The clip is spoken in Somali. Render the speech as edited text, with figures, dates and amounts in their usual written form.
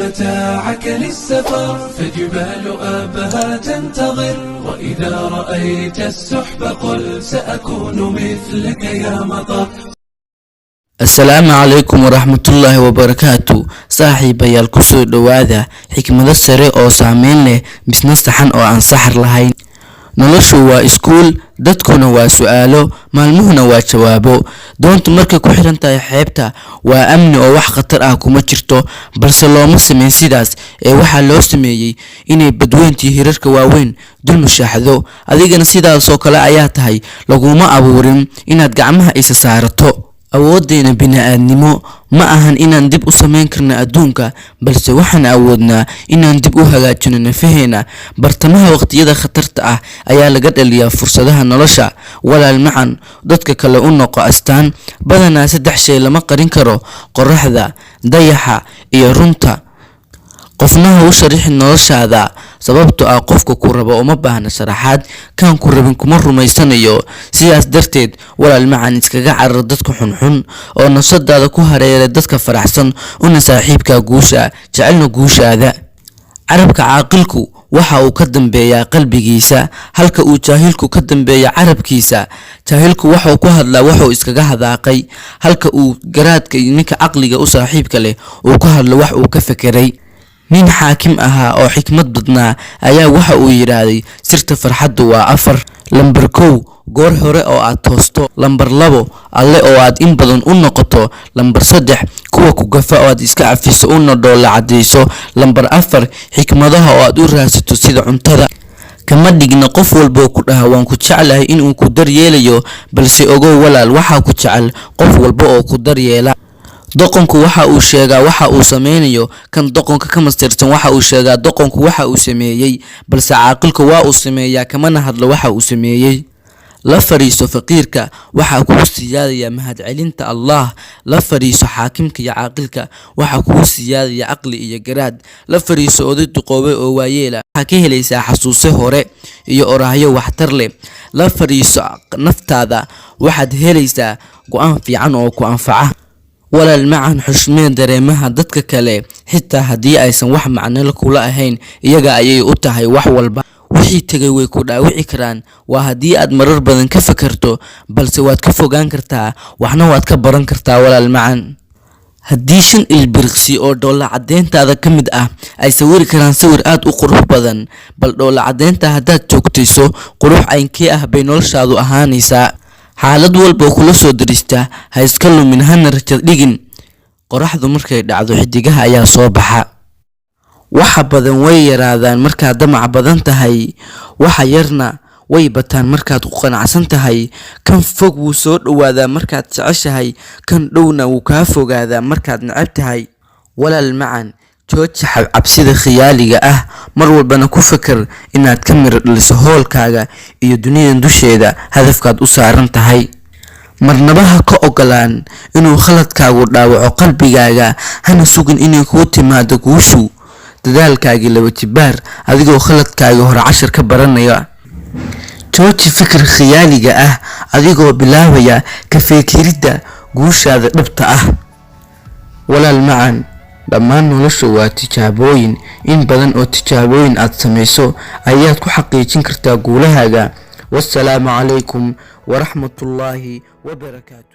متاعك للسفر، فجبال أبها تنتظر، وإذا رأيت السحب قل سأكون مثلك يا مطر. Asalaamu calaykum waraxmatullaahi wabarakaatu. Saaxiibayaal, kusoo dhowaada xikmado sare oo saameyn leh, misna saxan oo aan saxar lahayn. Noloshu waa iskuul, dadkuna waa su'aalo, maalmuhuna waa jawaabo. Doontu markay ku xiran tahay xeebta waa amni oo wax khatar ah kuma jirto, balse looma sameyn sidaas ee waxaa loo sameeyey inay badweyntii hirarka waaweyn dul mushaaxdo. Adigana sidaasoo kale ayaa tahay, laguma abuurin inaad gacmaha isa saarato. Awooddeena bini'aadnimo ma ahan inaan dib u samayn karno adduunka, balse waxaan awoodnaa inaan dib u hagaajino nafaheena. Bartamaha waqtiyada khatarta ah ayaa laga dhaliyaa fursadaha nolosha. Walaal macan, dadka kale u noqo astaan. Badanaa saddex shay lama qarin karo: qorraxda, dayaxa iyo runta. Qofna ha u sharixin noloshaada, sababtoo ah qofka ku raba uma baahna sharaxaad, kaan ku rabin kuma rumaysanayo. Sidaas darteed, walaal macan, iskaga carar dadka xunxun oo nafsadaada ku hareeray dadka faraxsan, una saaxiibkaa guusha jecelna guushaada. Carabka caaqilku waxa uu ka dambeeyaa qalbigiisa, halka uu jaahilku ka dambeeya carabkiisa. Jaahilku waxuu ku hadlaa waxuu iskaga hadaaqay, halka uu garaadka iyo ninka caqliga u saaxiibka leh uu ku hadlo wax uu ka fekeray. Nin xaakim ahaa oo xikmad badnaa ayaa waxa uu yidhaahday: "Sirta farxaddu waa afar. Lambar 1, goor hore oo aad toosto. Lambar 2, Alle oo aad in badan u noqoto. Lambar 3, kuwa ku gafa oo aad iska cafiso una dhoolla caddayso. Lambar 4, xikmadaha oo aad u raadsato sida cuntada." Kama dhigna qof walboo ku dhaha "waan ku jeclahay" inuu ku daryeelayo, balse ogow walaal, waxaa ku jecel qof walba oo ku daryeela. Doqonku waxa uu sheegaa waxa uu sameynayo, kan doqonka ka mastirsan waxa uu sheegaa doqonku waxa uu sameeyey, balse caaqilku waa uu sameeyaa, kamana hadlo waxa uu sameeyey. La fadhiiso faqiirka, waxaa kugu siyaadaya mahadcelinta Allah. La fadhiiso xaakimka iyo caaqilka, waxaa kugu siyaadaya caqli iyo garaad. La fadhiiso oday duqoobay oo waayeela, waxaa ka helaysaa xasuuse hore iyo oraahyo waxtar leh. La fadhiiso naftaada, waxaad helaysaa go'aan fiican oo ku anfaca. Walaal macan, xushmee dareemaha dadka kale, xitaa haddii aysan wax macno kula ahayn, iyaga ayay u tahay wax walba. Wixii tegay way ku dhaawici karaan, waa haddii aad marar badan ka fekerto, balse waad ka fogaan kartaa, waxna waad ka baran kartaa. Walaal macan, haddii 5 ilbiriqsi oo dhoolla caddeyntaada ka mid ah ay sawiri karaan sawir aad u qurux badan, bal dhoolla caddeynta haddaad joogtayso, qurux caynkee ah bay noloshaadu ahaanaysaa? Xaalad walba oo kula soo darista ha iska lumin, hana rajad dhigin. Qoraxdu markay dhacdo, xidigaha ayaa soo baxa. Waxa badan way yaraadaan markaad damac badan tahay, waxa yarna way bataan markaad ku qanacsan tahay. Kan fog wuu soo dhowaadaa markaad jeceshahay, kan dhowna wuu kaa fogaadaa markaad neceb tahay. Walaal macan, jooji cabsida khiyaaliga ah, mar walbana ku feker inaad ka miro dhaliso hoolkaaga iyo dunidan dusheeda hadafkaad u saaran tahay. Marnaba ha ka ogolaan inuu khaladkaagu dhaawaco qalbigaaga, hana sugin inay kuu timaado guushu. Dadaalkaagii laba jibaar adigoo khaladkaaga hore cashar ka baranaya. Jooji fikir khiyaaliga ah adigoo bilaabaya ka fekeridda guushaada dhabta ah. Walaal macan, dhammaan noloshu waa tijaabooyin. In badan oo tijaabooyin aad samayso ayaad ku xaqiijin kartaa guulahaaga. Wassalaamu calaykum waraxmatullaahi wabarakaatu.